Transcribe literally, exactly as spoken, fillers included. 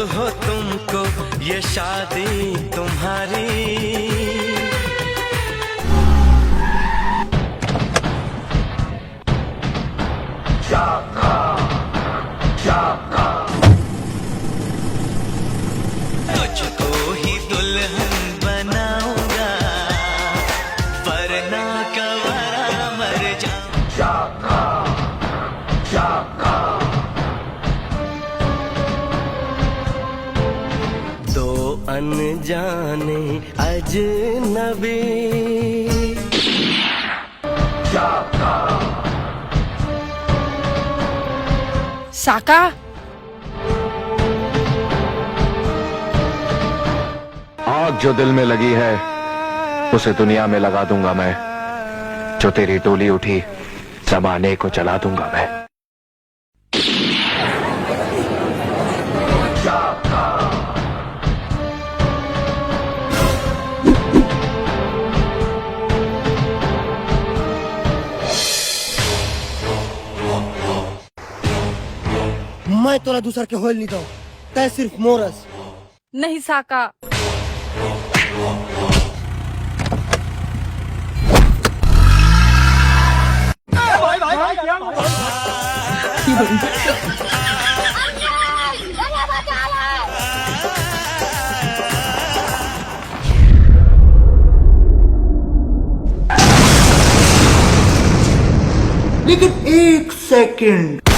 हो तुमको ये शादी तुम्हारी। तुझको ही दुल्हन बनाऊंगा, वरना कवारा मर जाऊं। दो अनजाने अजनबी। साका। आग जो दिल में लगी है, उसे दुनिया में लगा दूंगा मैं। जो तेरी डोली उठी, जमाने को जला दूंगा मैं। मैं तोला दूसर के होल नहीं दो, तय सिर्फ मोरस। नहीं साका। लेकिन एक सेकंड।